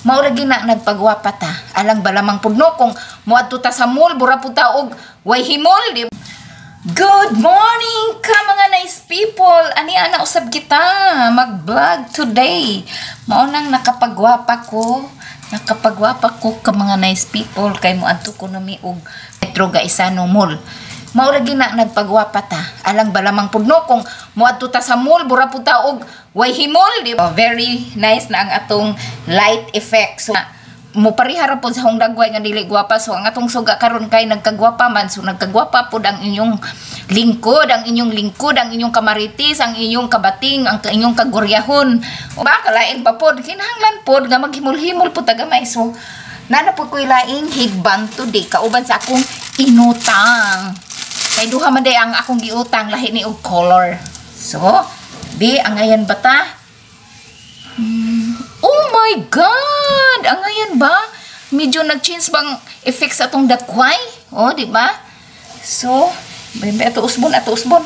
Mao lagi na nagpagwapa ta. Alang ba lamang pud no kung moadto ta sa mall, bura pud ta og way himol, di? Good morning ka mga nice people. Ani ana usab kita mag-vlog today. Mao nang nakapagwapa ko. Nakapagwapa ko ka mga nice people kay moadto ko nami og Metro Gaisano Mall. Mao lagi na nagpagwapa ta. Alang ba lamang pud no kung moadto ta sa mall, bura pud ta og way himol, di ba? Very nice na ang atong light effect. So mo parihara pod sa akong dagway nga dili gwapa, so ang atong suga karon kay nagkagwapa man, so nagkagwapa pod ang inyong lingkod, ang inyong lingkod, ang inyong kamaritis, ang inyong kabating, ang inyong kaguryahon ba, kalain pa pod, kinahanglan pod nga maghimol-himol pod ta gamay. So nana pod ko'y laing headband today kauban sa akong inutang kay duha man day ang akong giutang, lahi ni og color. So di angayan ba ta? Oh my God! Angayan ba? Medyo nag-change bang effect sa atong dakway? Oh, di ba? So, bebe, ato usbon, ato usbon.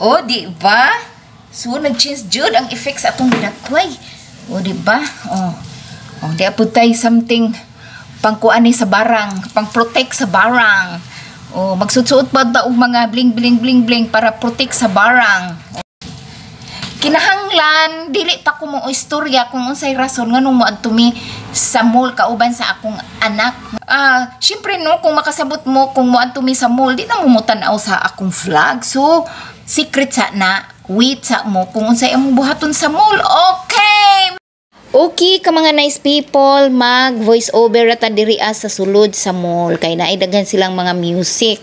Oh, di ba? So, nag-change jud ang effect sa atong dakway. Oh, di ba? Oh. Oh, di apod tay something pangkuan ni sa barang, pang-protect sa barang. Oh, magsuot-suot pa ta og mga bling bling bling bling para protect sa barang. Kinahanglan dili pa ko mo istorya kung unsay rason nganong moadto mi sa mall kauban sa akong anak. Ah, syempre no, kung makasabot mo kung moadto mi sa mall, di na mo motan-aw sa akong vlog. So, secret sa na, wait sa mo kung unsay among buhaton sa mall. Okay. Okay ka mga nice people, mag voice over ra ta diri sa sulod sa mall kay naay daghan silang mga music.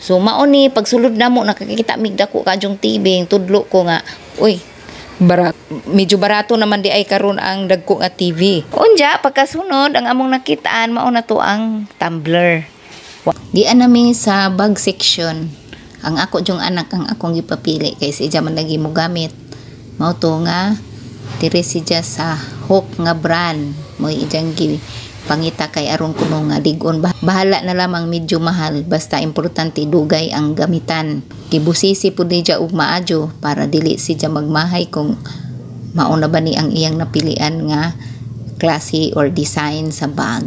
So mao ni pagsulod namo, nakakita mig dako kadyong TV, tudlo ko nga, uy, barat, medyo barato naman di ay karon ang dagko nga TV. Unja pagkasunod ang among nakitaan, mao na to ang tumbler. Di nami sa bag section. Ang ako jung anak ang akong gipapili kay siya man lagi mo gamit. Mao to nga diri siya sa Hook nga brand mo ijang gi pangita kay aron kuno nga ligon. Bahala na lamang medyo mahal, basta importante dugay ang gamitan. Gibusisi pud niya og maayo para dili siya magmahay kung mauna ba ni ang iyang napilian nga klase or design sa bag.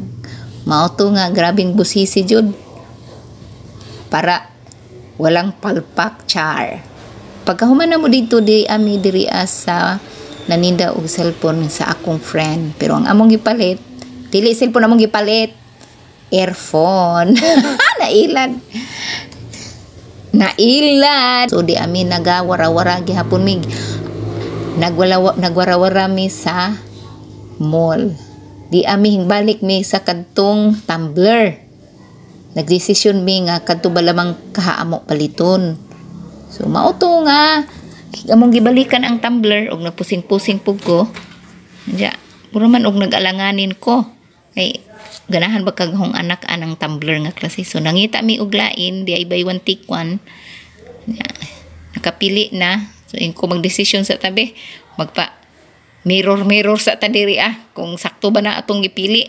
Mao to nga grabing busisi jud para walang palpak, char. Pagkahuman na mo dito, di ami diri sa naninda og cellphone sa akong friend, pero ang among gipalit dili cellphone, among gipalit earphone. Nailad, nailad. So di ami nagawara-wara gihapon mig nagwala, nagwara-wara mi sa mall. Di ami hingbalik mi sa kadtong tumbler. Nagdesisyon mi nga kadto ba lamang kahaamo paliton. So mao to nga among gibalikan ang tumbler og nagpusing-pusing pug ko. Diya, puro man og nag-alanganin ko. Kay ganahan ba kag akong anak anang tumbler nga klase. So nangita mi og lain, di ay buy one take one. Diya, nakapili na. So ingon ko magdesisyon sa tabi, magpa mirror mirror sa ta diri kung sakto ba na atong gipili.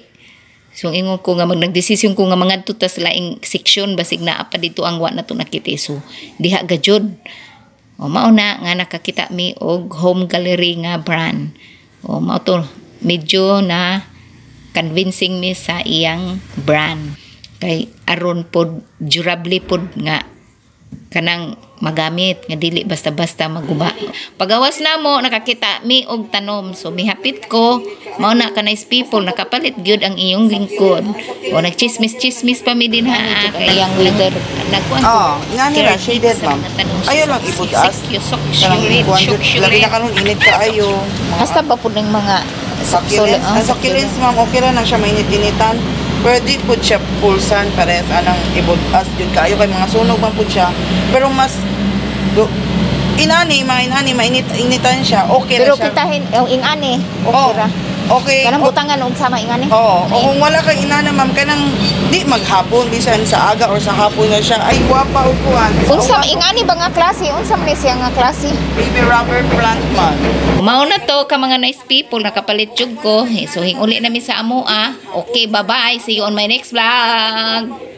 So ingon ko nga mag nagdesisyon ko nga mangadto ta sa laing seksyon basig naa pa dito ang wa na to nakita. So diha gajud. O mao na nga nakakita mi og Home Gallery nga brand. O mao to, medyo na convincing mi sa iyang brand. Kay aron pod durable pod nga kanang magamit nga dili basta-basta maguba. Pagawas na mo, nakakita mi og tanom. So mihapit ko, mao na ka nice people, nakapalit gyud ang iyong lingkod. O nagchismis-chismis pa mi din ha kay iyang weather nagkuan ko. Oh, nga nila, shaded, ma'am. Ayaw lang ibutas. Kanang kuwan jud, labi na karon init kaayo. Hasta ba pud ng mga Succulents. Ang succulents, ma'am, okay ra na siya mainit-initan. Pero di pud siya full sun parehas anang ibutas jud kaayo kay mga sunog man pud siya. Pero mas do, inani, mga inani, mainit initan siya, okay Pero ra siya. Kitahin yung ingani, okay Oh, ra. Okay. Kanang butangan og sama ingani. Oo, o kung wala kang inana, ma'am, kanang di maghapon bisan sa aga or sa hapon na siya ay gwapa og kuan. Unsa ingani ba nga klase? Unsa man ni siya nga klase? Baby rubber plant man. Mao na to ka mga nice people, nakapalit jud ko. Eh, so hinguli nami sa amo ah. Okay, bye-bye. See you on my next vlog.